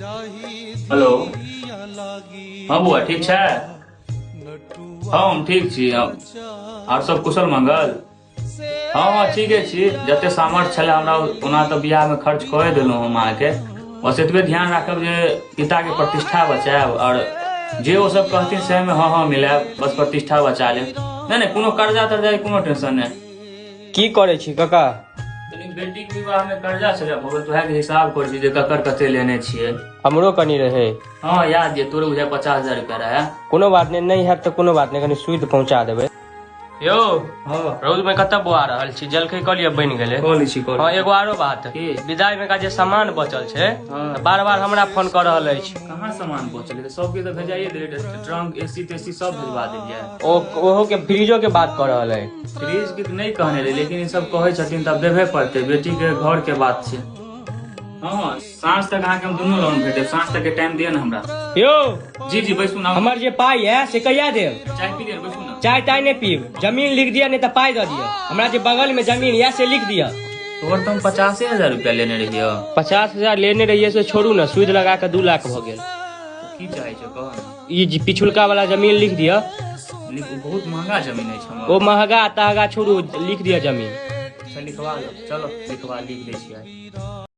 Hello. हाँ बुआ, ठीक छै? हाँ, हम ठीक छी। आर सब कुशल मंगल? हाँ हाँ, ठीके छी। जते सामर्थ्य छलै हमरा ओना तऽ बियाहमे खर्च कए देलहुँ हम अहाँके। बस एतबे ध्यान राखब जे पिताके प्रतिष्ठा बचायब, आओर जे ओ सब कहथिन सएहमे हाँ हाँ मिलायब, बस प्रतिष्ठा बचा लेब। नहि नहि, कोनो कर्जा तर्जा के कोनो टेंशन नहि। की करै छी काका? कनि बेटीके विवाहमे कर्जा छलै भऽ गेल, तऽ उएहके हिसाब करै छी जे ककर कते लेने छियै। हमरो कनि रहै। हाँ, याद ये, तोरे बुझाय 50,000 रुपया रहै। कोनो बात नहि, नहि हैत तऽ कोनो बात नहि, कनि सूद पहुँचा देबै। यौ। हाँ। रौद में कतऽ बौआ रहल छी? जलखै कऽ लिअ, बनि गेलै। कऽ लै छी, कऽ हाँ, एगो आरो बात। की? विदाई में का जे सामान बचल छै, हाँ। तऽ बार बार हमरा फोन कऽ रहल अछि। कहाँ सामान पहुँचलै? सबके तऽ भेजाइए देलियै, ट्रंक, एसी तेसी सब भेजवा देलियै। ओ ओहो के फ्रिजो के बात कऽ रहल अछि। फ्रिज के नहि कहने रही, लेकिन ई सब कहै छथिन तऽ आब देबहे पड़तै, बेटी के घर के बात छै। हँ, साँझ तक अहाँके हम दुनू लोन भेट देब, साँझ तक के टाइम दिअ ने हमरा। यौ। जी जी, बैसू ने। हमर जे पाइ है से कहिया देब? चाय पी लिअ, बैसू ने। चाय ताय नहि पीब, जमीन लिख दिअ, नहि तऽ पाइ दऽ दिअ। हमरा जे बगल में जमीन यऽ से लिख दिअ। तोहर तऽ हम 50,000 रुपया लेने रहियौ। 50,000 लेने रहियै से छोड़ू ने, सूद लगा कऽ 2 लाख भऽ गेल। की चाहै छै, कह ने। ई जे पिछुलका वाला जमीन लिख दिअ। बहुत महंगा जमीन अछि हमर। ओ महगा तहगा छोड़ू, लिख दिअ जमीन। अच्छा, लिखवा लो, चलो लिखवा, लिख दै छियै।